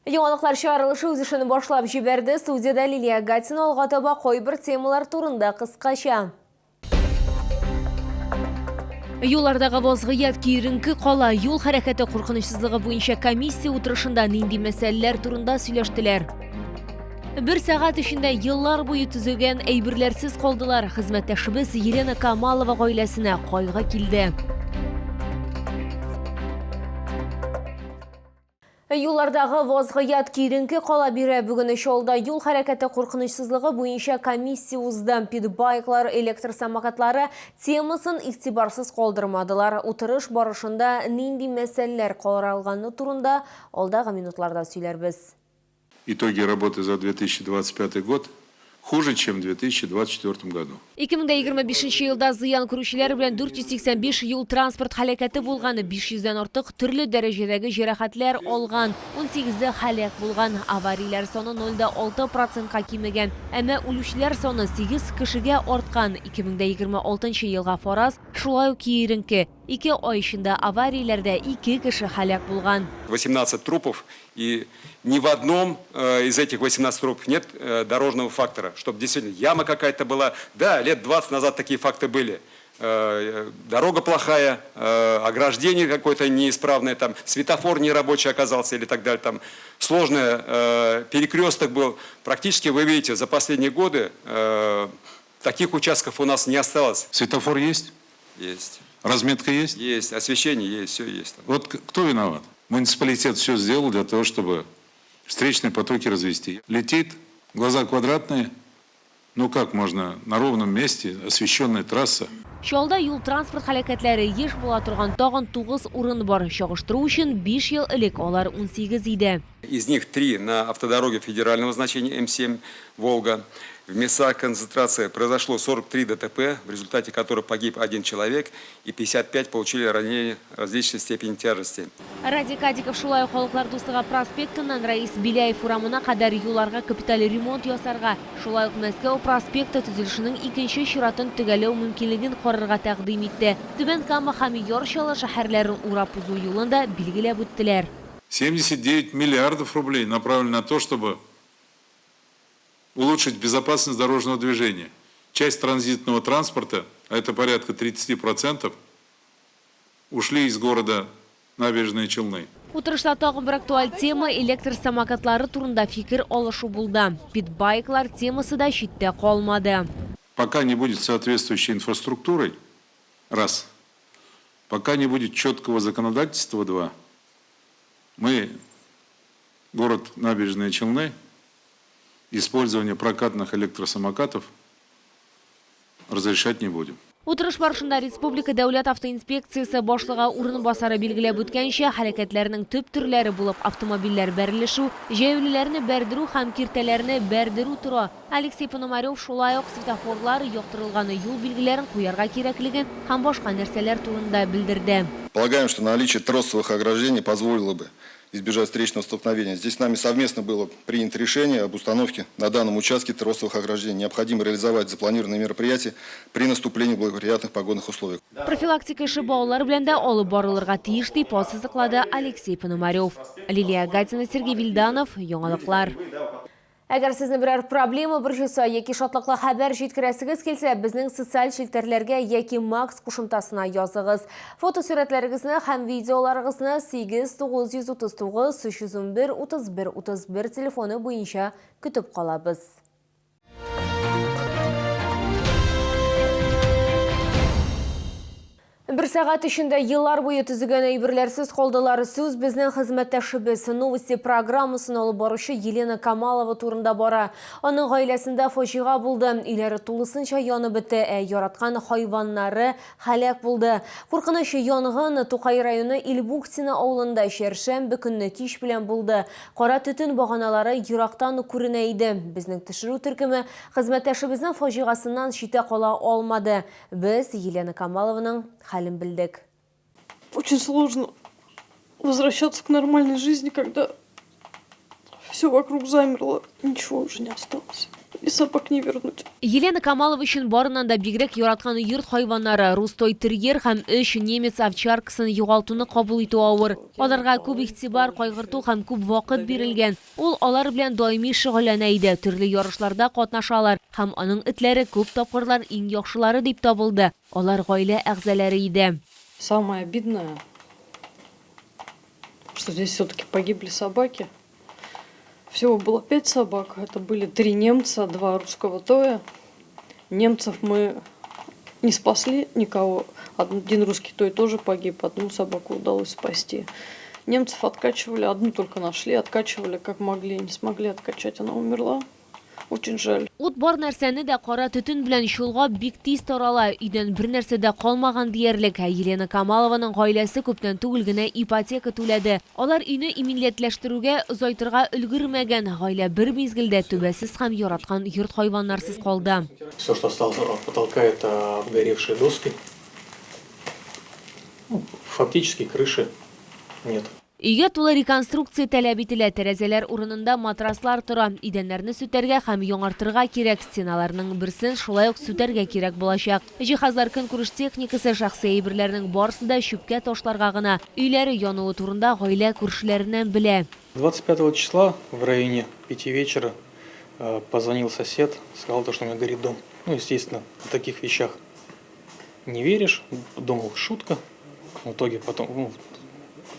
Яңалыклар чыгарылышы үз эшен башлап җибәрде. Студиядә Лилия Гатина алга таба кайбер темалар турында кыскача. Юллардагы вазгыять киеренке кала. Юл хәрәкәте куркынычсызлыгы буенча комиссия утырышында нинди мәсьәләләр турында сөйләштеләр? Бер сәгать эчендә еллар буе төзегән әйберләрсез калдылар. Хезмәттәшебез Елена Камалова гаиләсенә кайгы килде. Юллардагы вазгыять киеренке кала бирә. Бүген Чаллыда юл хәрәкәте куркынычсызлыгы буенча комиссия узды. Питбайклар, электр самокатлары темасын игътибарсыз калдырмадылар. Утырыш барышында нинди мәсьәләләр каралганы турында алдагы минутларда сөйләрбез. Итоги работы за 2025 год хуже, чем в 2024 году. 2025 елда зыян күрүчеләр белән 485 юл-транспорт һәлакәте булган, 500 дән артык төрле дәрәҗәдәге җәрәхәтләр алган, унсигезе һәлак булган. Аварияләр саны 0,6 процентка кимегән, әмма үлүчеләр саны сигез кешегә арткан. 2026 елга фараз шулай ук киеренке. Ике ай эчендә аварияләрдә ике кеше һәлак булган. 18 трупов и ни в одном э, из этих 18 трупов нет э, дорожного фактора, чтобы действительно яма какая-то была. Да, лет 20 назад такие факты были. Э, дорога плохая, ограждение какое-то неисправное, там, светофор нерабочий оказался или так далее. Там сложный перекресток был. Практически, вы видите, за последние годы таких участков у нас не осталось. Светофор есть? Есть. Разметка есть? Есть, освещение есть, все есть. Там. Вот кто виноват? Муниципалитет все сделал для того, чтобы встречные потоки развести. Летит, глаза квадратные. Ну как можно на ровном месте, освещенная трасса, Чаллыда юл-транспорт һәлакәтләре еш була торган тагын тугыз урын бар. Чагыштыру өчен, биш ел элек алар унсигез иде. Из них три на автодороге федерального значения М7 «Волга». В местах концентрации произошло 43 ДТП, в результате которых погиб один человек и 55 получили ранения различной степени тяжести. Радик Кадиков шулай ук Халыклар дуслыгы проспектыннан Раис Беляев урамына кадәр юлларга капиталь ремонт ясарга, шулай ук Мәскәү проспекты төзелешенең икенче чиратын төгәлләү мөмкинлеген карарга тәкъдим итте. Түбән Кама һәм Яр Чаллы шәһәрләрен урап узу юлын да билгеләп үттеләр. 79 миллиардов рублей направлено на то, чтобы улучшить безопасность дорожного движения. Часть транзитного транспорта, а это порядка 30%, ушли из города Набережные Челны. Утырышта тагын бер актуаль тема, электр самокатлары турында фикер алышу булды. Питбайклар темасы да читтә калмады. Пока не будет соответствующей инфраструктуры, раз, пока не будет четкого законодательства, два, мы, город Набережные Челны, использование прокатных электросамокатов разрешать не будем. Утырыш барышында республика дәүләт автоинспекциясе башлыгы урынбасары билгеләп үткәнчә, һәлакәтләрнең төп төрләре булып автомобильләр бәрелешү, җәяүлеләрне бәрдерү һәм киртәләрне бәрдерү тора. Алексей Пономарев шулай ук светофорлар, яктырылган юл билгеләрен куярга кирәклеген һәм башка нәрсәләр турында белдерде. Полагаем, что наличие тросовых ограждений позволило бы избежать встречного столкновения. Здесь с нами совместно было принято решение об установке на данном участке тросовых ограждений. Необходимо реализовать запланированные мероприятия при наступлении благоприятных погодных условий. Профилактика эше балалар белән дә алып барылырга тиеш, дип ассызыклады Алексей Пономарев. Лилия Гатина, Сергей Вильданов, Яңалыклар. Әгәр сезне берәр проблема борчыса яки шатлыклы хәбәр җиткерәсегез килсә, безнең социаль челтәрләргә яки Макс кушымтасына языгыз. Фотосурәтләрегезне һәм видеоларыгызны 8 939 311 31 31 телефоны буенча көтеп калабыз. Бер сәгать эчендә еллар буе төзегән әйберләрсез калдылар. Сүз безнең хезмәттәшебез, Новости программасын алып баручы Елена Камалова турында бара. Аның гаиләсендә фаҗига булды. Өйләре тулысынча янып бетте, ә яраткан хайваннары һәлак булды. Куркыныч янгын Тукай районы Ильбухтино авылында чәршәмбе көнне кич белән булды. Кара төтен баганалары ерактан ук күренә иде. Безнең төшерү төркеме хезмәттәшебезнең фаҗигасыннан читтә кала алмады. Без Елена Камалованың хәлен белдек. Очень сложно возвращаться к нормальной жизни, когда все вокруг замерло, ничего уже не осталось. И собак не вернуть. Елена Камалова өчен барыннан да бигрәк яраткан йорт хайваннары, рус той-терьер һәм өч немец овчаркасын югалтуны кабул итү авыр. Аларга күп игътибар, кайгырту һәм күп вакыт бирелгән. Ул алар белән даими шөгыльләнә иде, төрле ярышларда катнашалар һәм аның этләре күп тапкырлар иң яхшылары дип табылды. Алар гаилә әгъзалары иде. Самое обидное, что здесь все-таки погибли собаки. Всего было пять собак. Это были три немца, два русского тоя. Немцев мы не спасли никого. Один русский той тоже погиб, одну собаку удалось спасти. Немцев откачивали, одну только нашли, откачивали как могли, не смогли откачать, она умерла. Очень жаль. Ут бар нәрсәне дә кара төтен белән чолгап, бик тиз тарала. Өйдән бер нәрсә дә калмаган диярлек. Ә Елена Камалованың гаиләсе күптән түгел генә ипотека түләде. Алар өйне иминиятләштерүгә озайтырга өлгермәгән. Гаилә бер мизгелдә түбәсез һәм яраткан йорт хайваннарсыз калды. Все, что осталось от потолка, это обгоревшие доски. Ну, фактически крыши нет. Өйгә тулы реконструкция таләп ителә. Тәрәзәләр урынында матраслар тора. Идәннәрне сүтәргә һәм яңартырга кирәк. Стеналарның берсен шулай ук сүтәргә кирәк булачак. Җиһазлар, көнкүреш техникасы, шәхси әйберләрнең барысы да чүпкә ташларга гына. Өйләре януы турында гаилә күршеләреннән белә. 25 числа в районе 5 вечера позвонил сосед, сказал, то, что у меня горит дом. Ну, естественно, о таких вещах не веришь, думал, шутка. В итоге потом, ну,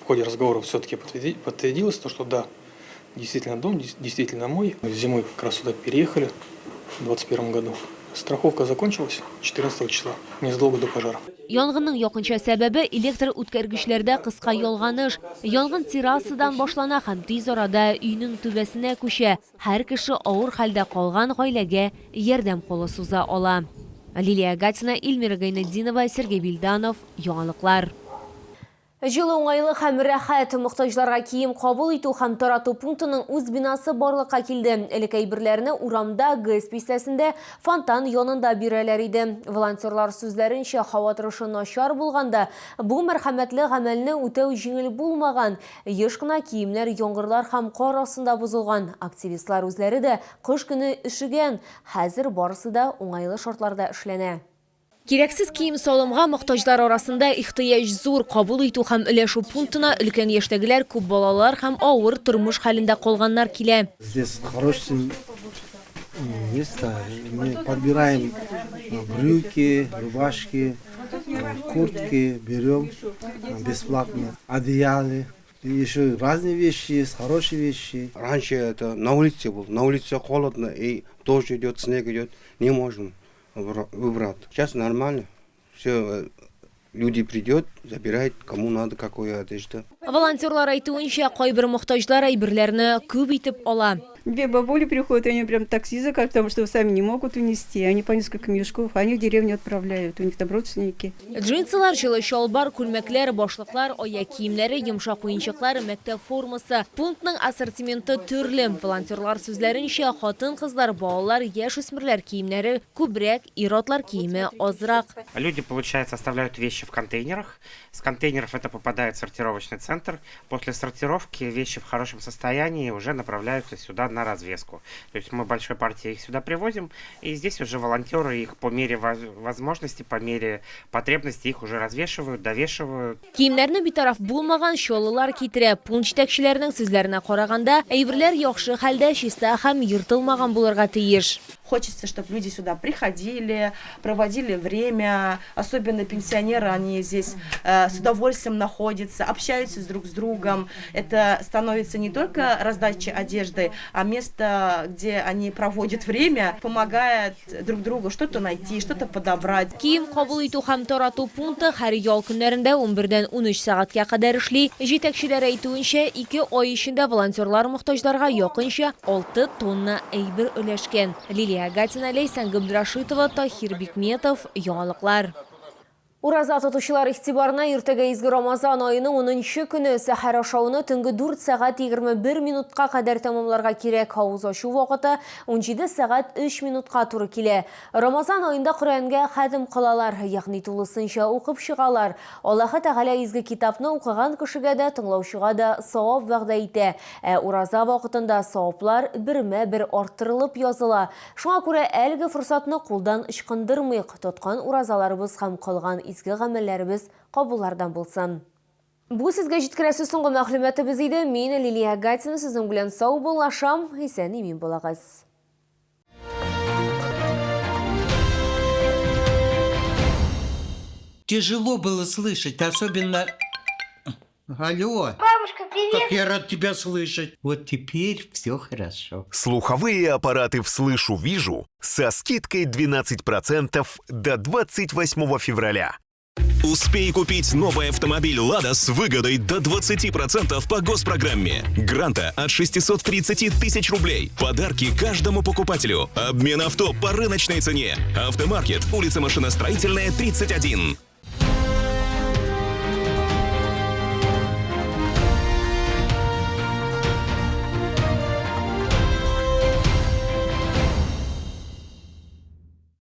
в ходе разговора все-таки подтвердилось то, что да, действительно дом, действительно мой. Зимой как раз сюда переехали в 2021 году. Страховка закончилась 14 числа, незадолго до пожара. Янгынның якынча сәбәбе электр үткәргечләрдә кыска ялганыш. Янгын террасадан башлана һәм тиз арада өйнең түбәсенә күчә. Һәр кеше авыр хәлдә калган гаиләгә ярдәм кулы суза ала. Лилия Гатина, Эльмира Гайнетдинова, Сергей Вильданов. Яңалыклар. Җылы, уңайлы һәм рәхәт. Мохтаҗларга кием кабул итү һәм тарату пунктының үз бинасы барлыкка килде. Элек әйберләрне урамда, ГЭС бистәсендә, фонтан янында бирәләр иде. Волонтерлар сүзләренчә, һава торышы начар булганда, бу мәрхәмәтле гамәлне үтәү җиңел булмаган. Еш кына киемнәр яңгырлар һәм кар астында бозылган. Активистлар үзләре дә кыш көне өшегән. Хәзер барысы да уңайлы шартларда эшләнә. Кирәксез кием-салымга мохтаҗлар арасында ихтыяҗ зур. Кабул итү һәм өләшү пунктына өлкән яшьтәгеләр, күп балалылар һәм авыр тормыш хәлендә калганнар килә. Здесь хорошее место. Мы подбираем брюки, рубашки, куртки, берем бесплатно, одеяла. И еще разные вещи есть, хорошие вещи. Раньше это на улице был, на улице холодно, и дождь идет, снег идет, не можем выбрать. Сейчас нормально, все, люди придет, забирает, кому надо, какую одежду. Волонтерлар әйтүенчә, кайбер мохтаҗлар әйберләрне күп итеп ала. Две бабули приходят, они прям такси заказывают, потому что сами не могут унести. Они по несколько мешков, они в деревню отправляют, у них там родственники. Джинсылар, җылы чалбар, күлмәкләр, башлыклар, аяк киемнәре, йомшак уенчыклар, мәктәп формасы. Пунктның ассортименты төрле. Волонтерлар сүзләренчә, хатын-кызлар, балалар, яшүсмерләр киемнәре күбрәк, ир-атлар киеме азрак. Люди, получается, оставляют вещи в контейнерах. С контейнеров это попадает в сортировочный центр. После сортировки вещи в хорошем состоянии уже направляются сюда на развеску. То есть мы большой партией их сюда привозим, и здесь уже волонтеры их по мере возможности, по мере потребности их уже развешивают, довешивают. Киемнәрне битараф булмаган чаллылар китерә. Пункт җитәкчеләренең сүзләренә караганда, әйберләр яхшы хәлдә, чиста һәм ертылмаган булырга тиеш. Хочется, чтобы люди сюда приходили, проводили время, особенно пенсионеры, они здесь с удовольствием находятся, общаются друг с другом. Это становится не только раздача одежды, а место, где они проводят время, помогают друг другу что-то найти, что-то подобрать. Кием кабул итү һәм тарату пункты һәр ял көннәрендә 11дән 13 сәгатькә кадәр эшли. Җитәкчеләр әйтүенчә, 2 ай эчендә волонтерлар мохтаҗларга якынча 6 тонна әйбер өләшкән. Лилия Гатина, Ләйсән Габдрашитова, Таһир Бикметов, Яңалыклар. Ураза тотучылар игътибарына иртәгә изге Рамазан аеның унынчы көне сәхәр ашауны төнге 4 сәгать 21 минутка кадәр тәмамларга кирәк. Авыз ачу вакыты 17 сәгать 3 минутка туры килә. Рамазан аенда Коръәнгә хәтем кылалар, ягъни тулысынча укып чыгалар. Аллаһы Тәгалә изге китапны укыган кешегә дә, тыңлаучыга да савап вәгъдә итә. Ә ураза вакытында саваплар бермә-бер арттырылып языла. Шуңа күрә әлеге форсатны кулдан ычкындырмыйк, тоткан уразаларыбыз һәм кылган изге гамәлләребез кабуллардан булсын. Бу сезгә җиткерәсе соңгы мәгълүматыбыз иде. Мин, Лилия Гатина, сезнең белән саубуллашам. Исән-имин булыгыз. Тяжело было слышать, особенно... Алло. Бабушка, привет. Как я рад тебя слышать. Вот теперь все хорошо. Слуховые аппараты «Вслышу-вижу» со скидкой 12% до 28 февраля. Успей купить новый автомобиль «Лада» с выгодой до 20% по госпрограмме. Гранта от 630 тысяч рублей. Подарки каждому покупателю. Обмен авто по рыночной цене. Автомаркет, улица Машиностроительная, 31.